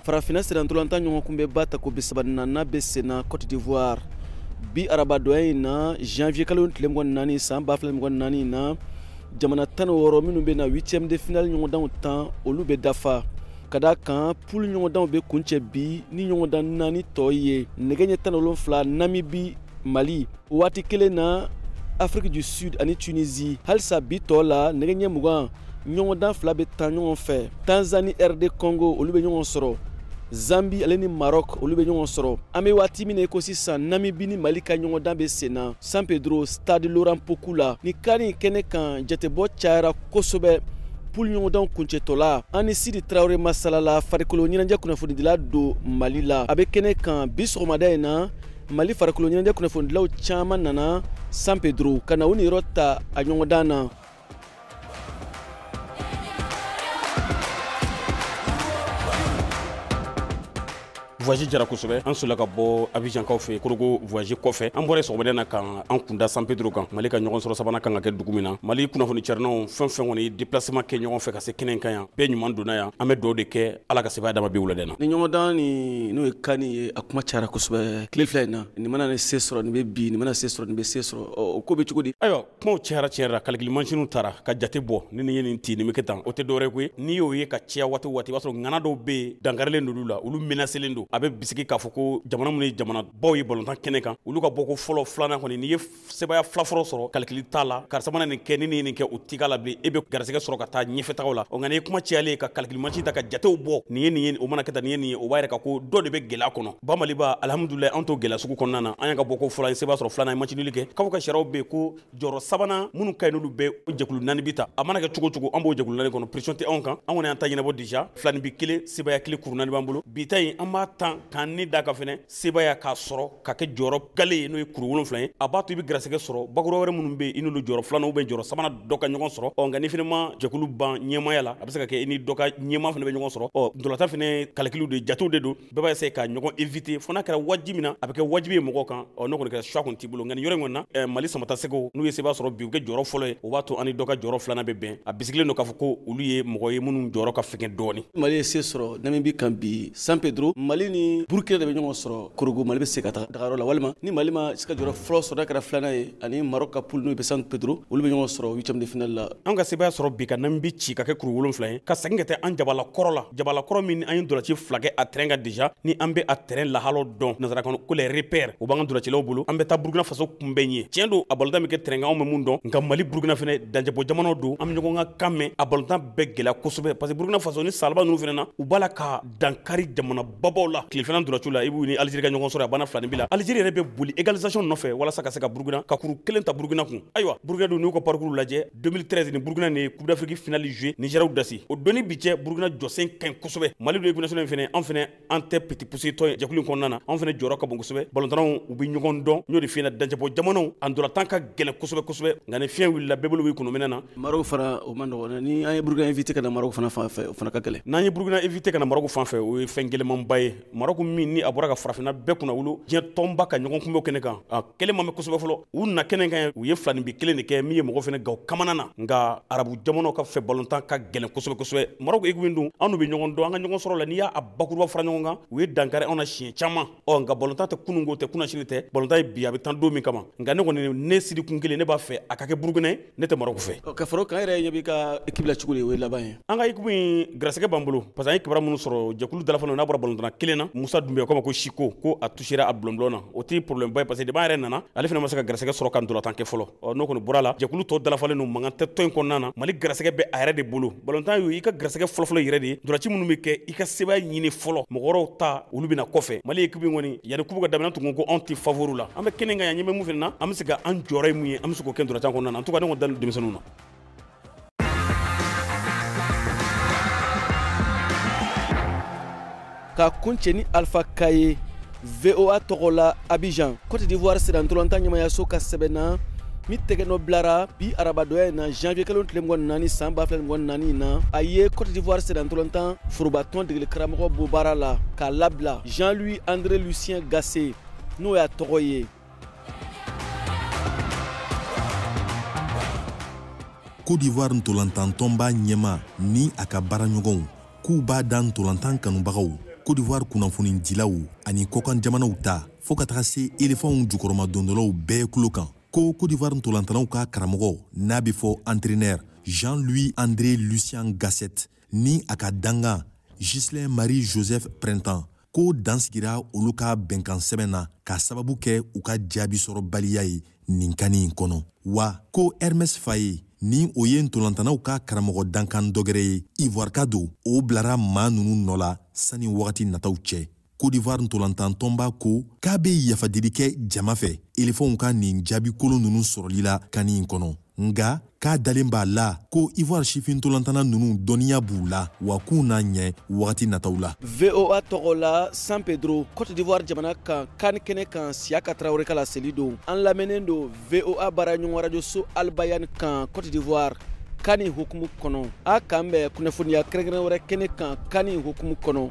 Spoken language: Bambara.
Farafinna sennantolatan ɲɔgɔnkunbɛnba tako 34nan bɛ senna Côte d'Ivoire bi arabadonya in na, janvier kalo tile 24 san 2024 na. Jamana 16 minnu bɛ na huitième de finale ɲɔgɔndanw tan, olu bɛ dafa ka da kan. Poule ɲɔgɔndanw bɛ kuncɛ bi ni ɲɔgɔndan naani tɔ ye: nɛgɛ ɲɛ 17, Namibie Mali, waati kelen na Afrique du Sud ani Tunisie. Halisa bi tɔ la, nɛgɛ ɲɛ 20, ɲɔgɔndan fila bɛ tan ɲɔgɔn fɛ: Tanzanie RD Congo, olu bɛ ɲɔgɔn sɔrɔ; Zambi ale ni Maroc, olu bɛ ɲɔgɔn sɔrɔ. An bɛ waati min na i ko sisan, Namibi ni Mali ka ɲɔgɔndan bɛ sen na San Pedro, Stade Laurent Pokou la. Ni kari in kɛnɛ kan, jatebɔ cayara kosɛbɛ poule ɲɔgɔndanw kuncɛtɔla. An ni Sidi Tarawele masalala, farikolo ɲɛnajɛ kunnafonidila don Mali la, a bɛ kɛnɛ kan bi sɔgɔmada in na. Mali farikolo ɲɛnajɛ kunnafonidilaw caman nana San Pedro ka na u niyɔrɔ ta a ɲɔgɔndan na. Voyage jara kosɛbɛ. An solila ka bɔ Abidjankaw fɛ Korogo. Voyage kɔfɛ, an bɔra sɔgɔmada na kan an kunda San Pedro kan, Mali ka ɲɔgɔn sɔrɔ sabanan kan ka kɛ dugu min na. Mali kunnafoni carinaw fɛn fɛn kɔni ye déplacement kɛ ɲɔgɔn fɛ ka se kɛnɛ kan yan, bɛɛ ɲuman donna yan. An bɛ dugawu de kɛ, Ala ka sebaaya dama bi wulada na. Ni ɲɔgɔndan ni n'o ye kani ye, a kuma cayara kosɛbɛ tile 2 in na: nin mana ni se sɔrɔ, nin bɛ bi, nin mana se sɔrɔ, nin bɛ se sɔrɔ. O ko bɛ cogo di? Ayiwa, kumaw cayara tiɲɛ yɛrɛ la. Calcul mansinw taara ka jate bɔ, ni nin ye nin ci, nin bɛ kɛ tan, o tɛ dɔwɛrɛ koyi. N'i y'o ye ka caya waati o waati, i b'a sɔrɔ ŋana dɔw bɛ yen, dankarilen don olu la, olu menacelen don. A bɛ bisigi k'a fɔ ko jamana minnu ye jamana baw ye balontan kɛnɛ kan, olu ka bɔ ko fɔlɔ, filanan kɔni, n'i ye sebaaya fila fɔlɔ sɔrɔ, calcul t'a la. Karisa mana nin kɛ, ni nin ye nin kɛ, o t'i k'a la bilen, e bɛ garisɛgɛ sɔrɔ ka taa ɲɛfɛtagaw la. Ɔ, nka n'i ye kuma cayalen ka calcul mansin ta ka jatew bɔ, nin ye nin ye, o mana kɛ tan, nin ye nin ye, o b'a yira k'a ko dɔ de bɛ gɛlɛya kɔnɔ. Ba Maliba, alihamudulilayi, an t'o gɛlɛya sugu kɔnɔna na. An y'an ka bɔ ko fɔlɔ, an ye sebaaya sɔrɔ filanan, ye match nul kɛ. K'aw ka sariyaw bɛ yen ko jɔyɔrɔ sabanan minnu ka ɲi n'olu bɛɛ, jɛkulu naani bi ta. A mana kɛ cogo o cogo, an b'o jɛkulu naani kɔnɔ, pression tɛ anw kan. An kɔni y'an ta ɲɛnabɔ déjà. Fila ni bi kelen, sebaaya kelen, kuru naani b'an bolo. Bi ta in, an b'a tan k'an ni da ka fɛnɛ sebaaya k'a sɔrɔ ka kɛ jɔyɔrɔ gale ye, n'o ye kuru 7 ye. A b'a to i bɛ garisɛgɛ sɔrɔ bakuruba wɛrɛ minnu bɛ yen, i n'olu jɔyɔrɔ filanan ou bien jɔyɔrɔ sabanan dɔ ka ɲɔgɔn sɔrɔ. Ɔ, nka ni fɛnɛ ma jɛkulu ban ɲɛmaaya la, a bɛ se ka kɛ i ni dɔ ka ɲɛma fɛnɛ bɛ ɲɔgɔn sɔrɔ. Ɔ, ntolantan fɛnɛ calcul de, jatew de don, bɛɛ b'a essayer ka ɲɔgɔn éviter fo n'a kɛra wajibi min na, a bɛ kɛ wajibi ye mɔgɔw kan. Ɔ, n'o kɔni kɛra, choix kɔni t'i bolo. Nka nin yɔrɔ in kɔni na, Mali samata sɛgɛw, n'u ye sebaaya sɔrɔ bi, u kɛ jɔyɔrɔ fɔlɔ ye, o b'a to an ni dɔ ka jɔyɔrɔ filanan bɛ bɛn. A bisigilen don k'a fɔ ko olu ye mɔgɔ ye minnu jɔyɔrɔ ka fɛgɛn dɔɔni. Mali ye se sɔrɔ Namibi kan bi San Pedro. Mali ni Burkina de bɛ ɲɔgɔn sɔrɔ Korogo. Mali bɛ se ka taga dagayɔrɔ la, walima ni Mali ma se ka jɔyɔrɔ fɔlɔ sɔrɔ, n'a kɛra filanan ye, ani Maroc ka poule n'o bɛ San Pedro, olu bɛ ɲɔgɔn sɔrɔ huitième de finale la. An ka sebaaya sɔrɔ bi ka Namibi ci ka kɛ kuru 7 ye, ka segin ka taa an jabala kɔrɔ la, jabala kɔrɔ min an ye ntolanci fila kɛ a terrain kan déjà, ni an bɛ a terrain lahalaw dɔn, nanzara kan ko les repères, o b'an ka ntolancilaw bolo. An bɛ taa Burkina Faso kunbɛn ye. Tiɲɛ don, a balontan bɛ kɛ terrain kan, anw bɛ mun dɔn, nka Mali Burkina fɛnɛ danjɛbɔ jamanaw don, an bɛ ɲɔgɔn ka kan mɛn. A balontan bɛɛ gɛlɛya kosɛbɛ, parce que Burkina Faso ni salaba ninnu fɛnɛ na, u b'a la ka dankari jamana babaw la. Tile filanan ntolaciw la, i b'u ni Algérie ka ɲɔgɔn sɔrɔ, a banna fila ni bi la. Algérie yɛrɛ bɛ boli égalisation nɔfɛ walasa ka se ka Burkina ka kuru kelen ta Burkina kun. Ayiwa, Burkina dun, n'u ka parcours lajɛ, 2013 ni Burkina ni Coupe d'Afrique finale joué, Nigeria dasi o donni bi cɛ, Burkina jɔsen ka ɲi kosɛbɛ. Mali dun équipe nationale fɛnɛ, an fɛnɛ an tɛ petit poussé tɔn ye jɛkulu in kɔnɔna na, an fɛnɛ jɔyɔrɔ ka bon kosɛbɛ. Balontannaw u bɛ ɲɔgɔn dɔn, n y'o de f'i ɲɛna, danjɛbɔ jamanaw a ntolantan ka gɛlɛn kosɛbɛ kosɛbɛ, nka ni fiɲɛ wulila, bɛɛ bolo b'i kunnminɛ na. Maroc fana, o man nɔgɔn. Ni an ye Burkina invité ka na Maroc fana fan fɛ, o fana ka gɛlɛn. N'an ye Burkina invité ka na Maroc fan fɛ, o ye fɛn gɛlɛnmanba ye. Maroc min ni a bɔra ka farafinna bɛɛ kunna wolo diɲɛ tɔnba ka ɲɔgɔn kunbɛn kɛnɛ kan, a kɛlen ma mɛn kosɛbɛ fɔlɔ. U na kɛnɛ kan, u ye fila ni bi kelen de kɛ, min ye mɔgɔ fɛnɛ gaw kamana na. Nka arabu jamanaw ka fɛ balontan ka gɛlɛn kosɛbɛ kosɛbɛ. Maroc équipe in dun, an n'u bɛ ɲɔgɔn dɔn, an ka ɲɔgɔn sɔrɔ la, n'i y'a bakuruba fara ɲɔgɔn kan, u ye dankari anw na siɲɛ caman. Ɔ, nka balontan tɛ kununko tɛ, kunnasini tɛ, balontan ye bi, a bɛ tan don min kama. Nka ne kɔni, ne siri kun kelen, ne b'a fɛ a ka kɛ Burukina ye, ne tɛ Maroc fɛ. Ka fara o kan, e yɛrɛ ɲɛ b'i ka équipe la cogo di? O ye laban ye. An ka équipe in, garisɛgɛ b'an bolo, parce que an ye kibaruya minnu sɔrɔ jɛkulu dalafa n'a bɔra balontanna kelen na, Musa Dunbiya, ko ma ko Siko, ko a touchera a bulonbulon na, o tɛ problème ba ye, parce que depuis an yɛrɛ nana, ale fana ma se ka garisɛgɛ sɔrɔ ka ntolantan kɛ fɔlɔ. Ɔ, n'o kɔni bɔra la, jɛkulu tɔ dalafalen don, mankan tɛ tɔn in kɔnɔna na. Mali garisɛgɛ bɛ a yɛrɛ de bolo. Balontan y'o i ka garisɛgɛ fɔlɔfɔlɔ yɛrɛ de ye. Ntolanci minnu bɛ kɛ, i ka sebaaya ɲini fɔlɔ, mɔgɔ wɛrɛw ta, olu bɛ na kɔfɛ. Mali équipe in kɔni, yanni coupe ka daminɛ tun ko anw tɛ favori la. An bɛ kɛnɛ kan yan, ɲɛ bɛ mun fana na, an bɛ se ka an jɔyɔrɔ ye mun ye, an bɛ se k'o kɛ ntolantan kɔnɔna na. En tout cas, ne kɔni dalen don denmisɛnninw na. Ka kuncɛ ni Alpha Kaye, VOA tɔgɔ la, Abidjan. Côte d'Ivoire sennantolatan ɲɛmayaso ka sɛbɛn na min tɛgɛ nɔ bilara bi arabadonya in na, janvier kalo tile 24 san 2024 na, a ye Côte d'Ivoire sennantolatan forobatɔn degeli karamɔgɔ bɔ baara la k'a labila, Jean-Louis André Lucien Gassé n'o y'a tɔgɔ ye. Côte d'Ivoire ntolantantɔnba ɲɛma ni a ka baaraɲɔgɔnw k'u b'a da ntolantan kanubagaw Côte d'Ivoire kunnafonidilaw ani kɔkan jamanaw ta, fɔɔ ka taga se elefanw jukɔrɔmadondɔlaw bɛɛ tulo kan, ko Côte d'Ivoire ntolantanaw ka karamɔgɔ, n'a bɛ fɔ entraîneur Jean-Louis André Lucien Gasset, ni a ka dangan Ghislain Marie Joseph Printemps, ko dan sigira olu ka bɛnkan sɛbɛn na k'a sababu kɛ u ka jaabi sɔrɔbaliya ye nin CAN in kɔnɔ. Wa ko Hermes Faye, ni o ye ntolantanaw ka karamɔgɔ dankan dɔgɛrɛ ye, Ivoire don, o bilara maa ninnu nɔ la sani wagati nataw cɛ. Côte d'Ivoire ntolantantɔnba ko k'a bɛ yafadeli kɛ jama fɛ elefanw ka nin jaabi kolon ninnu sɔrɔli la CAN in kɔnɔ, nga k'a dalen b'a la ko Ivoire sifin ntolantana ninnu dɔnniya b'u la, wa k'u n'a ɲɛ wagati nataw la. VOA tɔgɔ la, San Pedro, Côte d'Ivoire jamana kan, CAN kɛnɛ kan, Siyaka Tarawele ka laseli don. An lamɛnnen don VOA baaraɲɔgɔn radio Albayan kan Côte d'Ivoire, CAN hukumu kɔnɔ. A k'an bɛn kunnafoniya kɛrɛnkɛrɛn wɛrɛ kɛnɛ kan CAN hukumu kɔnɔ.